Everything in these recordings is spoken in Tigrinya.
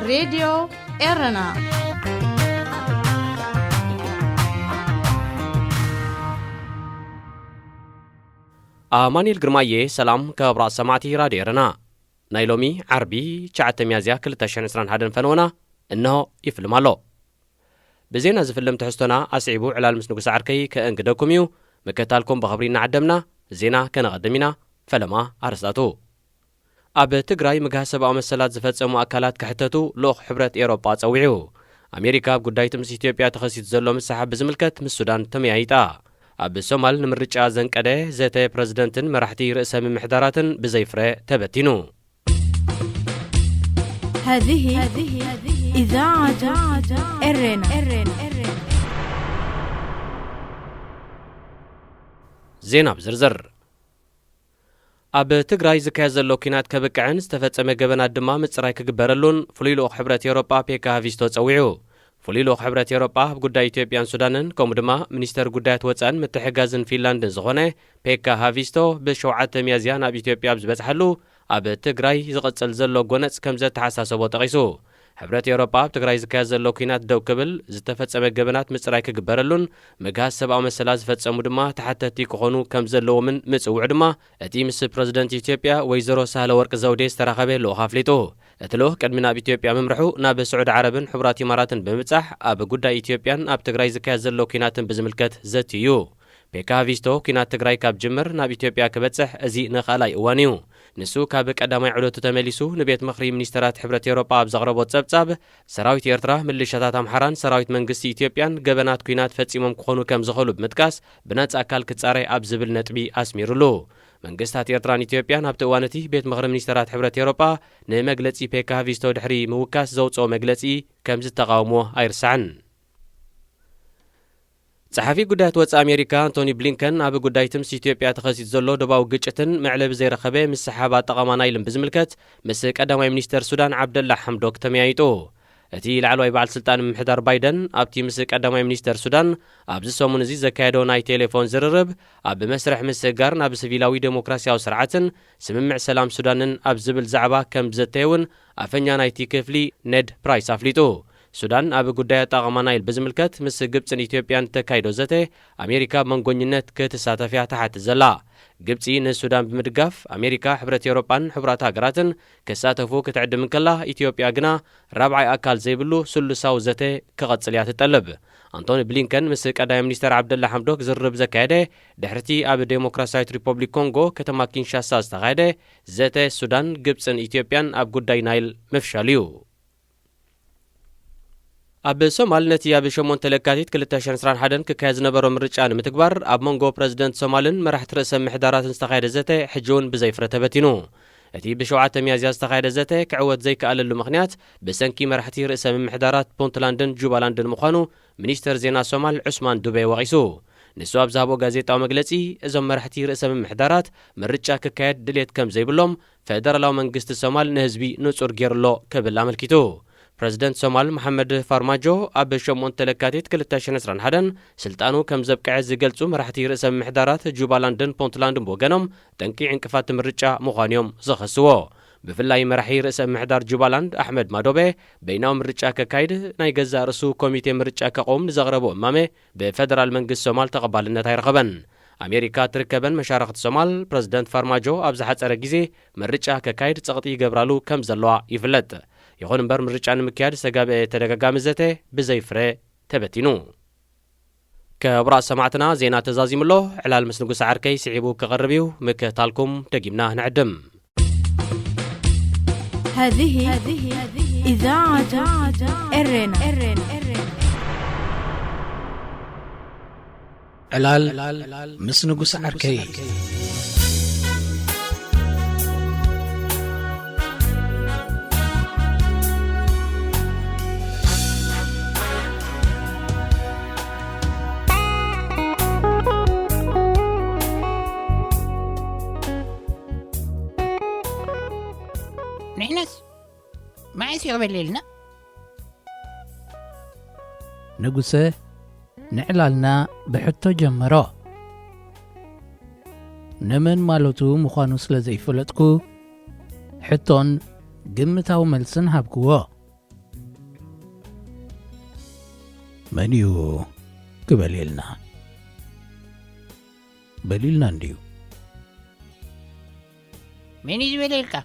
ሬድዮ ኤረና። ኣማኑኤል ግርማየ፣ ሰላም ክቡራት ሰማዕቲ ራድዮ ኤረና። ናይ ሎሚ ዓርቢ ትሽዓተ ሚያዝያ ክልተ ሽሕን ዕስራን ሓደን ፈነወና እንሆ ይፍልም ኣሎ። ብዜና ዝፍልም ትሕዝቶና ኣስዒቡ ዕላል ምስ ንጉስ ዓርከይ ከእንግደኩም እዩ። ምክትታልኩም ብኽብሪ እናዓደምና ዜና ከነቐድም ኢና። ፈለማ ኣርእስታቱ። ኣብ ትግራይ ምግሃስ ሰብኣዊ መሰላት ዝፈጸሙ ኣካላት ክሕተቱ ልኡኽ ሕብረት ኤውሮጳ ጸዊዑ። ኣሜሪካ ኣብ ጉዳይ እቲ ምስ ኢትዮጵያ ተኸሲቱ ዘሎ ምስሕሓብ ብዝምልከት ምስ ሱዳን ተመያይጣ። ኣብ ሶማል ንምርጫ ዘንቀደ ዘተ ፕረዚደንትን መራሕቲ ርእሰ ምምሕዳራትን ብዘይ ፍረ ተበቲኑ። هذه إذاعة إرنا. ዜና ብዝርዝር። ኣብ ትግራይ ዝካየድ ዘሎ ኲናት ከብቅዕን ዝተፈጸመ ገበናት ድማ ምጽራይ ክግበረሉን ፍሉይ ልኡኽ ሕብረት ኤውሮጳ ፔካ ሃቪስቶ ጸዊዑ። ፍሉይ ልኡኽ ሕብረት ኤውሮጳ ኣብ ጉዳይ ኢትዮጵያን ሱዳንን ከምኡ ድማ ሚኒስተር ጉዳያት ወጻእን ምትሕግጋዝን ፊንላንድን ዝኾነ ፔካ ሃቪስቶ ብሸውዓተ ሚያዝያ ናብ ኢትዮጵያ ኣብ ዝበጽሓሉ ኣብ ትግራይ ዝቕጽል ዘሎ ጎነጽ ከም ዘተሓሳሰቦ ጠቒሱ። ሕብረት ኤውሮጳ ኣብ ትግራይ ዝካየድ ዘሎ ኲናት ደው ክብል፣ ዝተፈጸመ ገበናት ምጽራይ ክግበረሉን ምግሃስ ሰብኣዊ መሰላት ዝፈጸሙ ድማ ተሓተትቲ ክኾኑ ከም ዘለዎምን ምጽውዑ ድማ እቲ ምስ ፕረዚደንት ኢትዮጵያ ወይዘሮ ሳህለወርቅ ዘውዴ ዝተራኸበ ልኡኽ ኣፍሊጡ። እቲ ልኡኽ ቅድሚ ናብ ኢትዮጵያ ምምርሑ ናብ ስዑዲ ዓረብን ሕቡራት ኢማራትን ብምብጻሕ ኣብ ጉዳይ ኢትዮጵያን ኣብ ትግራይ ዝካየድ ዘሎ ኲናትን ብዝምልከት ዘትዩ እዩ። ፔካ ሃቪስቶ ኲናት ትግራይ ካብ ጅምር ናብ ኢትዮጵያ ክበጽሕ እዚ ንኻልኣይ እዋን እዩ። ንሱ ካብ ቀዳማይ ዑደቱ ተመሊሱ ንቤት ምኽሪ ሚኒስተራት ሕብረት ኤውሮጳ ኣብ ዘቕረቦ ጸብጻብ፣ ሰራዊት ኤርትራ፣ ምልሻታት ኣምሓራን ሰራዊት መንግስቲ ኢትዮጵያን ገበናት ኲናት ፈጺሞም ክኾኑ ከም ዝኽእሉ ብምጥቃስ፣ ብናጻ ኣካል ክጻረ ኣብ ዝብል ነጥቢ ኣስሚሩሉ። መንግስታት ኤርትራን ኢትዮጵያን ኣብቲ እዋን እቲ ቤት ምኽሪ ሚኒስተራት ሕብረት ኤውሮጳ ንመግለጺ ፔካ ሃቪስቶ ድሕሪ ምውካስ ዘውጽኦ መግለጺ ከም ዝተቓወምዎ ኣይርሳዕን። ጸሓፊ ጉዳያት ወጻኢ ኣሜሪካ ኣንቶኒ ብሊንከን ኣብ ጉዳይ እቲ ምስ ኢትዮጵያ ተኸሲቱ ዘሎ ዶባዊ ግጭትን መዕለቢ ዘይረኸበ ምስሕሓብ ኣጠቓቕማ ናይልን ብዝምልከት ምስ ቀዳማይ ሚኒስተር ሱዳን ዓብደላ ሓምዶክ ተመያይጡ። እቲ ላዕለዋይ በዓል ስልጣን ምምሕዳር ባይደን ኣብቲ ምስ ቀዳማይ ሚኒስተር ሱዳን ኣብዚ ሰሙን እዚ ዘካየዶ ናይ ቴሌፎን ዝርርብ፣ ኣብ መስርሕ ምስግጋር ናብ ስቪላዊ ዴሞክራስያዊ ስርዓትን ስምምዕ ሰላም ሱዳንን ኣብ ዝብል ዛዕባ ከም ዘተየ እውን ኣፈኛ ናይቲ ክፍሊ ኔድ ፕራይስ ኣፍሊጡ። ሱዳን ኣብ ጉዳይ ኣጠቓቕማ ናይል ብዝምልከት ምስ ግብጽን ኢትዮጵያን እተካይዶ ዘተ ኣሜሪካ ብመንጎኝነት ክትሳተፍ እያ ትሓትት ዘላ። ግብጺ ንሱዳን ብምድጋፍ ኣሜሪካ፣ ሕብረት ኤውሮጳን ሕቡራት ሃገራትን ክሳተፉ ክትዕድም እንከላ፣ ኢትዮጵያ ግና ራብዓይ ኣካል ዘይብሉ ስሉሳዊ ዘተ ክቐጽል እያ ትጠልብ። ኣንቶኒ ብሊንከን ምስ ቀዳማይ ሚኒስተር ዓብደላ ሓምዶክ ዝርርብ ዘካየደ ድሕርቲ ኣብ ዴሞክራሲያዊት ሪፖብሊክ ኮንጎ ከተማ ኪንሻሳ ዝተኻየደ ዘተ ሱዳን፣ ግብጽን ኢትዮጵያን ኣብ ጉዳይ ናይል ምፍሻሉ እዩ። ኣብ ሶማል ነቲ ኣብ ሸሞንተ ለካቲት ክልተ ሽሕን ዕስራን ሓደን ክካየድ ዝነበሮ ምርጫ ንምትግባር ኣብ መንጎ ፕረዚደንት ሶማልን መራሕቲ ርእሰ ምምሕዳራትን ዝተኻየደ ዘተ ሕጂ እውን ብዘይ ፍረ ተበቲኑ። እቲ ብሸውዓተ ሚያዝያ ዝተኻየደ ዘተ ክዕወት ዘይከኣለሉ ምኽንያት ብሰንኪ መራሕቲ ርእሰ ምምሕዳራት ፑንትላንድን ጁባላንድን ምዃኑ ሚኒስተር ዜና ሶማል ዑስማን ዱቤ ወቒሱ። ንሱ ኣብ ዝሃቦ ጋዜጣዊ መግለጺ፣ እዞም መራሕቲ ርእሰ ምምሕዳራት ምርጫ ክካየድ ድሌት ከም ዘይብሎም ፈደራላዊ መንግስቲ ሶማል ንህዝቢ ንጹር ገይሩ ኣሎ ክብል ኣመልኪቱ። ፕረዚደንት ሶማል መሓመድ ፋርማጆ ኣብ ሸሞንተ ለካቲት ክልተ ሽሕን ዕስራን ሓደን ስልጣኑ ከም ዘብቅዐ ዝገልጹ መራሕቲ ርእሰ ምምሕዳራት ጁባላንድን ፑንትላንድን ብወገኖም፣ ጠንቂ ዕንቅፋት ምርጫ ምዃኑ እዮም ዝኸስዎ። ብፍላይ መራሒ ርእሰ ምምሕዳር ጁባላንድ ኣሕመድ ማዶቤ በይናዊ ምርጫ ከካይድ ናይ ገዛእ ርእሱ ኮሚቴ ምርጫ ከቐውም ንዘቕረቦ እማመ ብፈደራል መንግስቲ ሶማል ተቐባልነት ኣይረኸበን። ኣሜሪካ ትርከበን መሻርኽቲ ሶማል ፕረዚደንት ፋርማጆ ኣብ ዝሓጸረ ግዜ ምርጫ ከካይድ ጸቕጢ ይገብራሉ ከም ዘለዋ ይፍለጥ። ይኹን እምበር ምርጫ ንምክያድ ዝተጋብአ ተደጋጋሚ ዘተ ብዘይ ፍረ ተበቲኑ። ክቡራት ሰማዕትና፣ ዜና ተዛዚሙ ኣሎ። ዕላል ምስ ንጉስ ዓርከይ ስዒቡ ክቐርብ እዩ። ምክትታልኩም ደጊምና ንዕድም። هذه إذاعة إرنا. ዕላል ምስ ንጉስ ዓርከይ። ንሕናስ መዓስ ይቕበል ኢልና? ንጉሰ፣ ንዕላልና ብሕቶ ጀመሮ። ንመን ማለቱ ምዃኑ ስለ ዘይፈለጥኩ፣ ሕቶን ግምታዊ መልስን ሃብክዎ። መን እዩ ክበልየልና? በሊልና እንድዩ። መን እዩ ዝበልየልካ?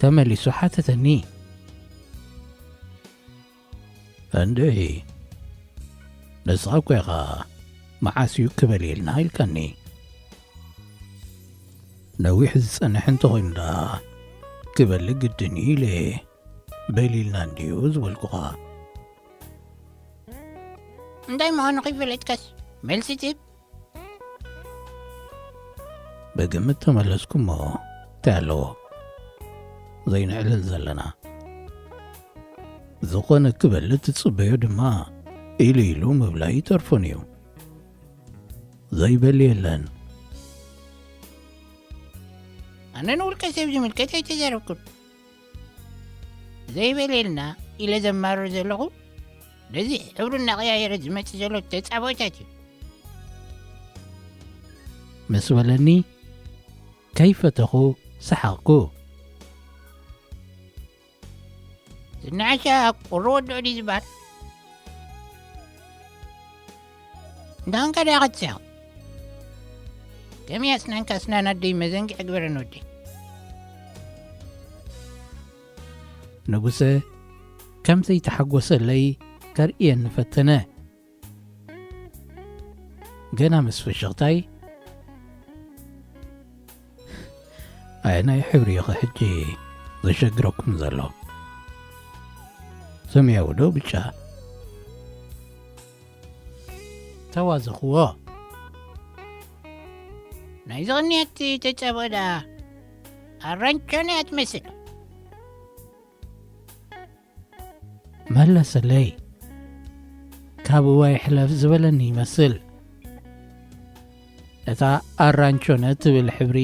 ተመሊሱ ሓተተኒ። እንድዒ፣ ንስኻ እኮ ኢኻ መዓስ እዩ ክበልየልና ኢልካኒ። ነዊሕ ዝጸንሕ እንተኾይኑ ደኣ ክበሊ ግድን እዩ ኢለ በሊልና እንድዩ ዝበልኩኻ። እንታይ ምዃኑ ከይፈለጥካስ መልሲ ትህብ? ብግምት ተመለስኩ እሞ እንታይ ኣለዎ? ዘይንዕልል ዘለና። ዝኾነ ክበሊ ትጽበዮ ድማ ኢሉ ኢሉ ምብላይ ይተርፎን እዩ። ዘይበሊ የለን። ኣነ ንውልቀ ሰብ ዝምልከት ኣይተዛረብኩን። ዘይበልየልና ኢለ ዘማርር ዘለኹ ነዚ ሕብሩ እናቐያየረ ዝመጽእ ዘሎ ተጻብኦታት እዩ። ምስ በለኒ ከይፈተኹ ሰሓቕኩ። ዝናዓሻ ቁሪ ወድዑ ድዩ ዝበሃል? እንዳንካ ድያ ክትስሕቕ? ከመይ ኣስናንካ ኣስናን ኣደይ መዘንግዒ ግበረን ወደይ። ንጉሰ ከም ዘይተሓጎሰለይ ከርእየኒ ፈተነ። ገና ምስ ፍሽኽታይ፣ ኣየናይ ሕብሪ ኢኸ ሕጂ ዘሸግረኩም ዘሎ? ሰማያዊ ዶ ብጫ? ተዋዘኽዎ። ናይዚ ቅንያት ተጻብኦ ደኣ ኣራንቸን እያ ትመስል። መለሰለይ። ካብ እዋይ ሕለፍ ዝበለኒ ይመስል። እታ ኣራንቾነ ትብል ሕብሪ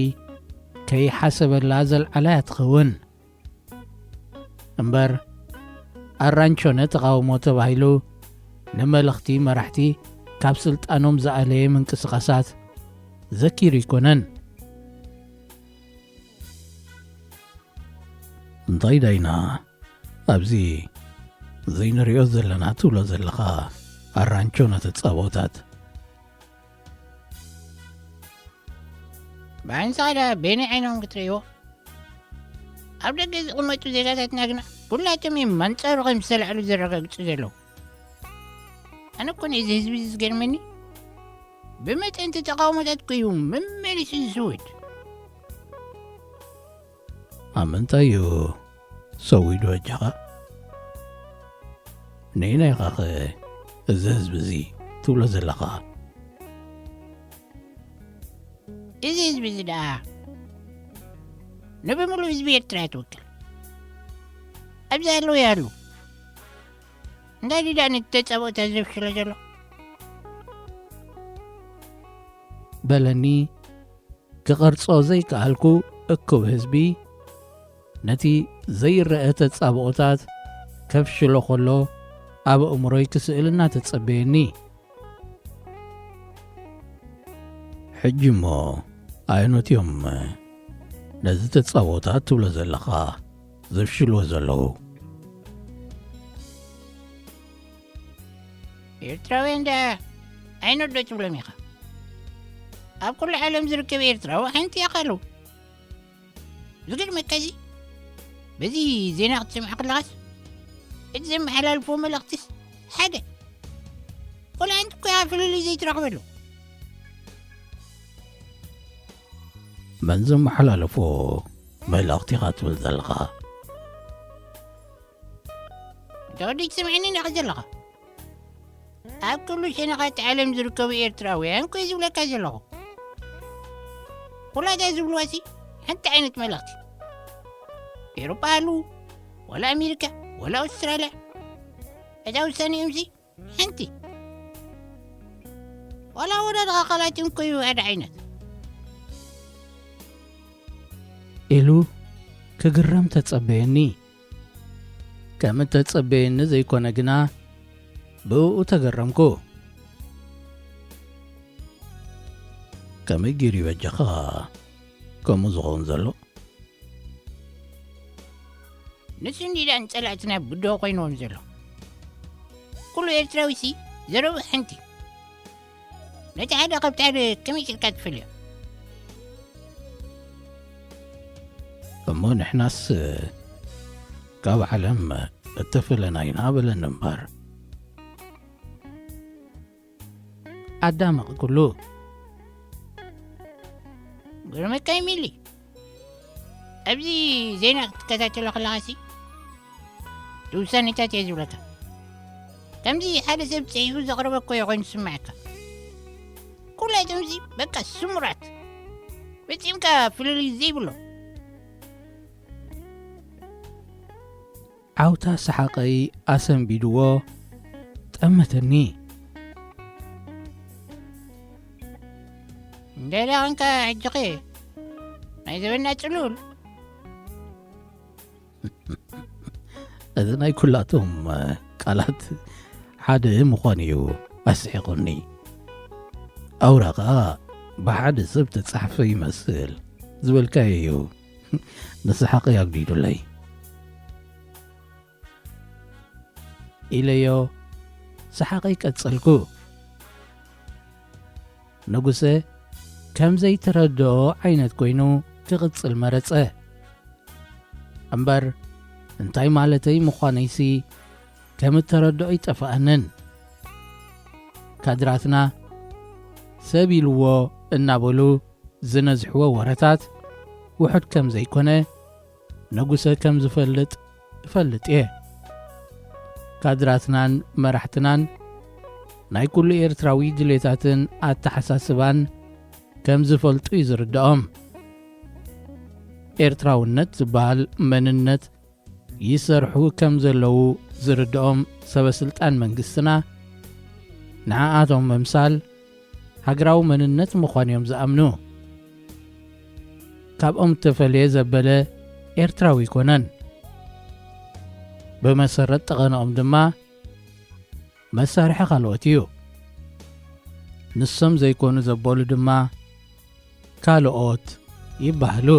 ከይሓሰበላ ዘልዓላ እያ ትኸውን። እምበር ኣራንቾነ ተቓውሞ ተባሂሉ ንመለኽቲ መራሕቲ ካብ ስልጣኖም ዝኣለየ ምንቅስቓሳት ዘኪሩ ኣይኮነን። እንታይ ዳይና ኣብዚ ዘይንሪኦ ዘለና ትብሎ ዘለኻ ኣራንቾ ነቲ ጸቦታት? ብዓይንኻ ዳ በየናይ ዓይኖም ክትርእይዎ? ኣብ ደገ ዝቕመጡ ዜጋታትና ግና ኩላቶም እዮም ኣንጻሩ ከም ዝተላዕሉ ዘረጋግጹ ዘለዉ። ኣነ እኮ ነዚ ህዝቢ እዚ ዝገርመኒ ብመጠን እቲ ተቓውሞታት እኮ እዩ መመሊሱ ዝስውድ። ኣብ ምንታይ እዩ ሰዊዱ በጃኻ? ንየናይ ኢኻኸ እዚ ህዝቢ እዚ ትብሎ ዘለኻ? እዚ ህዝቢ እዚ ደኣ ንብምሉእ ህዝቢ ኤርትራ እያ ትውክል። ኣብዚ ኣለዉ ይሃሉ። እንታይ ድዩ ደኣ ነቲ ተጻብኦታት ዘፍሽሎ ዘሎ? በለኒ። ክቐርጾ ዘይከኣልኩ እኩብ ህዝቢ ነቲ ዘይረአ ተጻብኦታት ከፍሽሎ ከሎ ኣብ ኣእምሮይ ክስእል እናተጸበየኒ። ሕጂ እሞ ኣየኖት እዮም ነዚ ተጻብኦታት ትብሎ ዘለኻ ዘፍሽልዎ ዘለዉ? ኤርትራውያን ደኣ ኣይኖት ዶ ትብሎም ኢኻ? ኣብ ኩሉ ዓለም ዝርከብ ኤርትራዊ ሓንቲ ኢኻ ኣለዉ። ዝገርመካ እዚ በዚ ዜና ክትሰምዖ ከለኻስ እቲ ዘመሓላልፍዎ መልእኽትስ ሓደ። ቆልዓ እንት እኮ ኢኻ ፍልልይ ዘይትረኽበሉ። መን ዘመሓላለፎ መልእኽቲ ኢኻ ትብል ዘለኻ? እንተ ወዲ ትሰምዐኒ ኢኻ ዘለኻ። ኣብ ኩሉ ሸነኻት ዓለም ዝርከቡ ኤርትራውያን እኮ ዝብለካ ዘለኹ። ኩላታ ዝብልዋሲ ሓንቲ ዓይነት መልእኽቲ። ኤውሮጳ ሃሉ፣ ወላ ኣሜሪካ፣ ወላ ኣውስትራልያ። እታ ውሳኔኦምሲ ሓንቲ። ዋላ ኣወዳድቓ ቃላቶም እኮ እዩ ሓደ ዓይነት። ኢሉ ክግረም ተጸበየኒ። ከም እተጸበየኒ ዘይኮነ ግና ብእኡ ተገረምኩ። ከመይ ገይሩ ይበጃኻ ከምኡ ዝኸውን ዘሎ? ንሱ እንዲዳ ንጸላእትና ብድሆ ኮይንዎም ዘሎ። ኩሉ ኤርትራዊ ሲ ዘረቡ ሓንቲ። ነቲ ሓደ ካብቲ ሓደ ከመይ ጌርካ ትፈልዮ? እሞ ንሕናስ ካብ ዓለም እተፈለና ኢና በለኒ እምበር። ኣዳመቕ ኩሉ። ግርመካይ ሚሊ፣ ኣብዚ ዜና ክትከታተሎ ከለኻሲ፣ እቲ ውሳኔታት እየ ዝብለካ። ከምዚ ሓደ ሰብ ጽሒፉ ዘቕረበ እኮ እዩ ኮይኑ ዝስምዓካ። ኩላይቶምሲ በቃ ስሙራት። ፈጺምካ ፍልልይ ዘይብሎ። ዓውታ ሰሓቐይ ኣሰንቢድዎ ጠመተኒ። እንደላ ኸንካ ሕጂኸ ናይ ዘበና ጽሉል። እዚ ናይ ኩላቶም ቃላት ሓደ ምዃኑ እዩ ኣስሒቑኒ። ኣውራ ኸኣ ብሓደ ሰብ ተጻሕፈ ይመስል ዝበልካዮ እዩ ንስሓቐይ ኣጉዲዱለይ ኢለዮ ሰሓቐይ ቀጸልኩ። ንጉሰ ከም ዘይተረድኦ ዓይነት ኮይኑ ክቕጽል መረጸ። እምበር እንታይ ማለተይ ምዃነይሲ ከም እተረድኦ ኣይጠፍኣንን። ካድራትና ሰብ ኢልዎ እናበሉ ዝነዝሕዎ ወረታት ውሑድ ከም ዘይኮነ ንጉሰ ከም ዝፈልጥ እፈልጥ እየ። ካድራትናን መራሕትናን ናይ ኩሉ ኤርትራዊ ድሌታትን ኣተሓሳስባን ከም ዝፈልጡ እዩ ዝርድኦም። ኤርትራውነት ዝበሃል መንነት ይሰርሑ ከም ዘለዉ ዝርድኦም ሰበ ስልጣን መንግስትና፣ ንዓኣቶም ምምሳል ሃገራዊ መንነት ምዃኑ እዮም ዝኣምኑ። ካብኦም እተፈልየ ዘበለ ኤርትራዊ ኣይኮነን። ብመሰረት ጠቐነኦም ድማ መሳርሒ ካልኦት እዩ። ንሶም ዘይኮኑ ዘበሉ ድማ ካልኦት ይበሃሉ።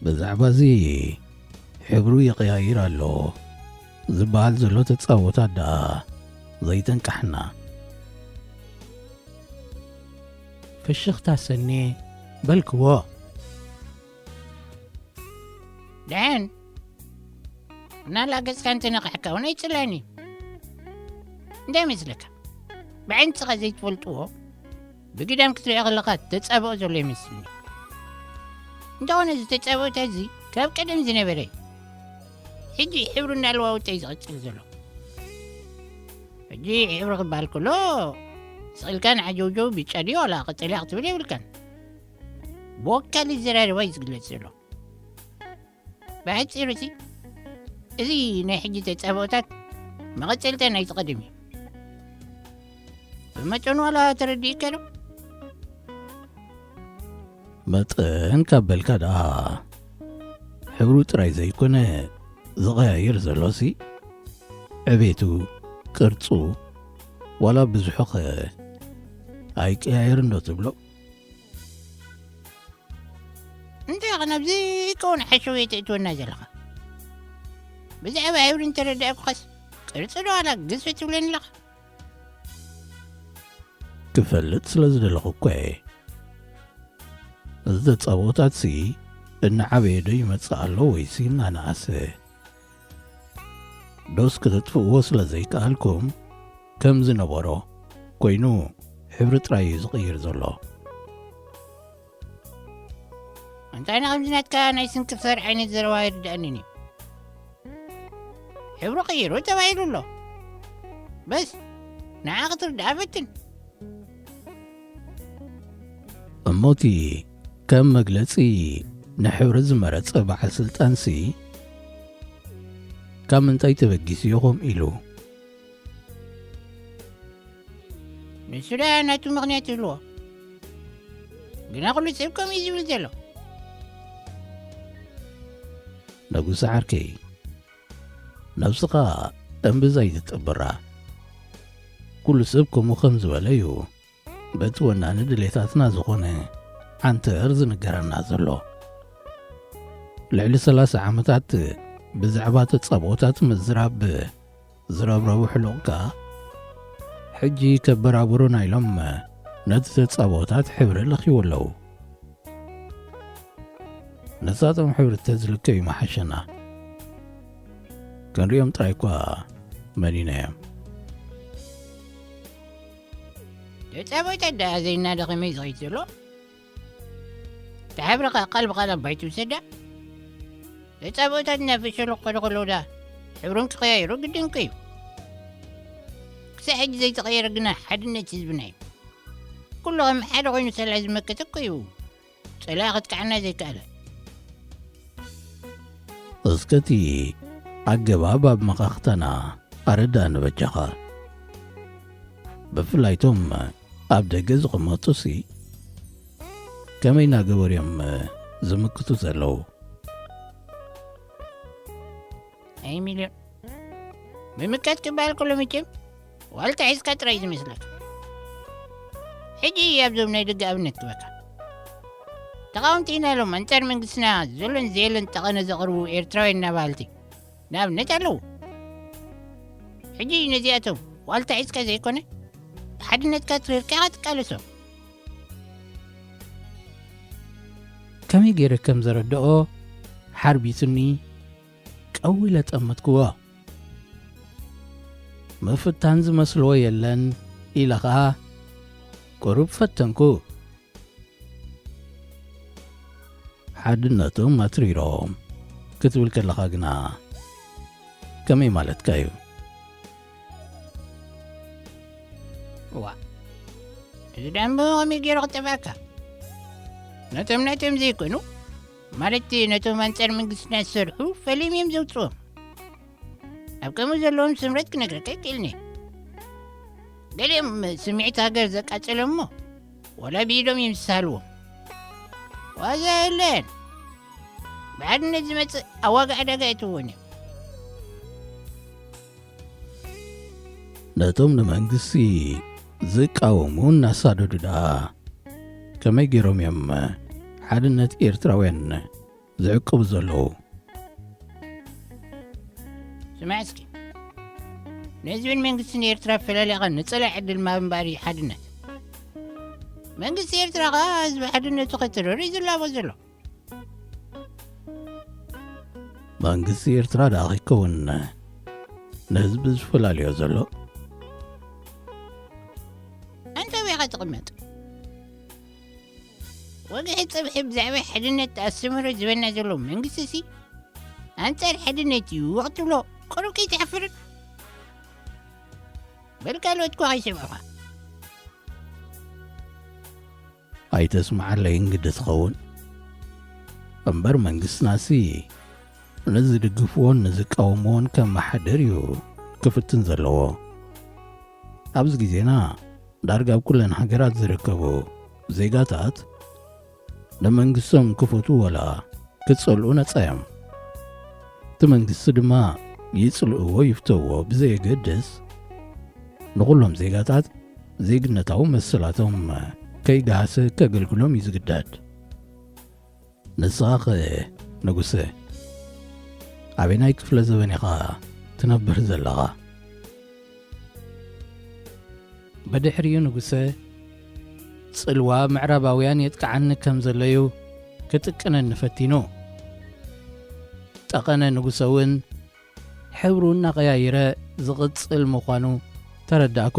ብዛዕባ እዚ ሕብሩ ይቐያይር ኣሎ ዝበሃል ዘሎ ተጻወታት ደኣ ዘይተንቃሕና። ፍሽኽታ ሰኔ በልክዎ። ደሓን፣ ናላ ገጽካ እንተነቓሕካ እውን ኣይጽላእን እዩ። እንታይ ይመስለካ? ብዓይንትኻ ዘይትፈልጥዎ ብግዳም ክትሪኦ ከለኻ ተጻብኦ ዘሎ ይመስልኒ። እንተኾነ እዚ ተጻብኦታት እዚ ካብ ቀደም ዝነበረ እዩ። ሕጂ ሕብሩ እናለዋወጠ እዩ ዝቕጽል ዘሎ። ሕጂ ሕብሩ ክበሃል ከሎ ስቕ ኢልካ ንዓጀውጀው ብጫ ድዩ ዋላ ቀጠልያ ክትብል የብልካን። ብወካሊ ዘራረባ እዩ ዝግለጽ ዘሎ። ብሓጺሩ እቲ፣ እዚ ናይ ሕጂ ተጻብኦታት መቐጸልታ ናይቲ ቀደም እዩ። ብመጠኑ ዋላ ተረዲእካ ዶ? መጠን ካብ በልካ ደኣ፣ ሕብሩ ጥራይ ዘይኮነ ዝቐያየር ዘሎሲ፣ ዕቤቱ፣ ቅርጹ፣ ዋላ ብዝሑኸ ኣይቀያየርን ዶ ትብሎ? እንታይ ኸ ናብዚ ከውን ሓሸውየ ተእትወና ዘለኻ? ብዛዕባ ሕብሪ እንተረዳእኩኻስ ቅርጺ ዶ ዋላ ግዝፊ ትብለኒ ኣለኻ? ክፈልጥ ስለ ዝደለኹ እኮ እየ። እዚ ተጻብኦታትሲ እናዓበየ ዶ ይመጽእ ኣሎ ወይሲ እናነኣሰ? ዶስ ከተጥፍእዎ ስለ ዘይከኣልኩም፣ ከም ዝነበሮ ኮይኑ ሕብሪ ጥራይ እዩ ዝቕይር ዘሎ። እንታይ ንኸምዚ ናትካ ናይ ስንክሳር ዓይነት ዘረባ ይርድኣንን እዩ። ሕብሩ ቀይሩ ተባሂሉ ኣሎ። በስ ንዓ ክትርድኣ ፈትን። እሞ እቲ ከም መግለጺ ንሕብሪ ዝመረጸ በዓል ስልጣንሲ ካብ ምንታይ ተበጊሱ ይኾም ኢሉ? ንሱ ደኣ ናቱ ምኽንያት ይህልዎ። ግና ኩሉ ሰብ ከምኡ እዩ ዝብል ዘሎ። ንጉስ ዓርከይ፣ ነብስኻ እምብዛ ይትጥብራ። ኩሉ ሰብ ከምኡ ከም ዝበለ እዩ። በቲ ወናኒ ድሌታትና ዝኾነ ዓንተር ዝንገረና ዘሎ። ልዕሊ ሰላሳ ዓመታት ብዛዕባ ተጻብኦታት ምዝራብ ዝረብረቡ ሕሉቕካ፣ ሕጂ ከበራብሩና ኢሎም ነቲ ተጻብኦታት ሕብሪ ለኺቡ ኣለዉ። ነሳቶም ሕብሪ ተዝልከዩ መሓሸና። ክንሪኦም ጥራይ እኳ መኒናዮም። ተጻብኦታት ደኣ ዘይናደ ከመይ ዝኸይድ ዘሎ? ተሓብረኻ ቀልብኻ ናብ ባይት ውሰዳ። ተጻብኦታት እናፈሸሉ ክኸዱ ከለዉ ደኣ ሕብሮም ክቐያየሩ ግድን እኮ እዩ። ክሳዕ ሕጂ ዘይተቐየረ ግና ሓድነት ህዝብና እዩ። ኩሉ ከም ሓደ ኮይኑ ሰላዩ ዝመከተ እኮ እዩ ጸላኢ ከጥቅዓና ዘይከኣለ። እስከ እቲ ኣገባብ ኣመኻኽታና ኣረድኣኒ በጃኻ። ብፍላይ እቶም ኣብ ደገ ዝቕመጡሲ ከመይ እናገበሩ እዮም ዝምክቱ ዘለዉ? ኣይ ሚልዮን፣ ምምካት ክበሃል ከሎ መቸም ዋልታ ሒዝካ ጥራይ እዩ ዝመስለካ። ሕጂ ኣብዞም ናይ ደገ ኣብነት ክበካ። ተቓወምቲ ኢና ኢሎም ኣንጻር መንግስትና ዘሎን ዘየለን ጠቐነ ዘቕርቡ ኤርትራውያን እናበሃልቲ ንኣብነት ኣለዉ። ሕጂ ነዚኣቶም ዋልታ ሒዝካ ዘይኮነ፣ ብሓድነትካ ትሪርካ ኢኻ ትቃለሶም። ከመይ ገይረ ከም ዘረድኦ ሓርቢቱኒ፣ ቀዊለ ጠመትክዎ። ምፍታን ዝመስልዎ የለን ኢለ ኸኣ ቁሩብ ፈተንኩ። ሓድነቶም ኣትሪሮም ክትብል ከለኻ ግና ከመይ ማለትካ እዩ? እዋ፣ እዚ ደኣ እሞ ከመይ ገይሩ ክጠፍኣካ? ነቶም ናቶም ዘይኮኑ፣ ማለት ነቶም ኣንጻር መንግስትና ዝሰርሑ ፈሊም እዮም ዘውጽኦም። ኣብ ከምኡ ዘለዎም ስምረት ክነግረካ ይክእልኒ። ገሊኦም ስምዒት ሃገር ዘቃጸሎም እሞ ዋላ ብኢዶም እዮም ዝሳልዎም። ዋዛ የለን። ብሓድነት ዝመጽእ ኣብ ዋጋ ዕዳጋ የእትውዎን እዮም። ነቶም ንመንግስቲ ዝቃወሙ እናሳደዱ ደኣ ከመይ ገይሮም እዮም ሓድነት ኤርትራውያን ዝዕቅቡ ዘለዉ? ስማዕ እስኪ፣ ንህዝብን መንግስትን ኤርትራ ፈላሊኻ ንጸላኢ ዕድል ምሃብ እምበኣር እዩ ሓድነት። መንግስቲ ኤርትራ ኸኣ ህዝቢ ሓድነቱ ከተረሪ እዩ ዝላቦ ዘሎ። መንግስቲ ኤርትራ ደኣ ከይከውን ንህዝቢ ዝፈላልዮ ዘሎ? ኣንታ ኣበይ ኢኻ ትቕመጥ? ወግሒ ጽብሒ ብዛዕባ ሓድነት ኣስተምህሮ ዝህበና ዘሎ መንግስቲ ሲ ኣንጻር ሓድነት እዩ ክትብሎ ቁሩብ ከይትሓፍርን? በል ካልኦት እኳ ከይሰምዑኻ። ኣይተስምዓለይን ግዲ ትኸውን። እምበር መንግስትናሲ ንዝድግፍዎን ንዝቃወምዎን ከመሓድር እዩ ክፍትን ዘለዎ። ኣብዚ ግዜና ዳርጋ ኣብ ኩለን ሃገራት ዝርከቡ ዜጋታት ንመንግስቶም ክፈትዉ ዋላ ክጸልኡ ነጻ እዮም። እቲ መንግስቲ ድማ ይጽልእዎ ይፍተውዎ ብዘየገድስ፣ ንኹሎም ዜጋታት ዜግነታዊ መሰላቶም ከይገሃሰ ከገልግሎም እዩ ዝግደድ። ንስኻኸ ንጉሰ፣ ኣበናይ ክፍለ ዘበን ኢኻ ትነብር ዘለኻ? ብድሕሪኡ ንጉሰ፣ ጽልዋ ምዕራባውያን የጥቅዓኒ ከም ዘሎ እዩ ክጥቅነኒ ፈቲኑ። ጠቐነ ንጉሰ እውን ሕብሩ እናቐያየረ ዝቕጽል ምዃኑ ተረዳእኩ።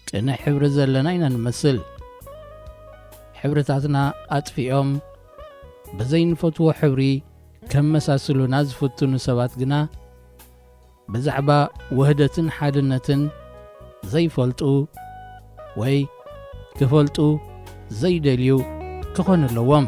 ቅነ ሕብሪ ዘለና ኢና ንመስል። ሕብርታትና ኣጥፊኦም ብዘይንፈትዎ ሕብሪ ከመሳስሉና ዝፍትኑ ሰባት ግና ብዛዕባ ውህደትን ሓድነትን ዘይፈልጡ ወይ ክፈልጡ ዘይደልዩ ክኾኑ ኣለዎም።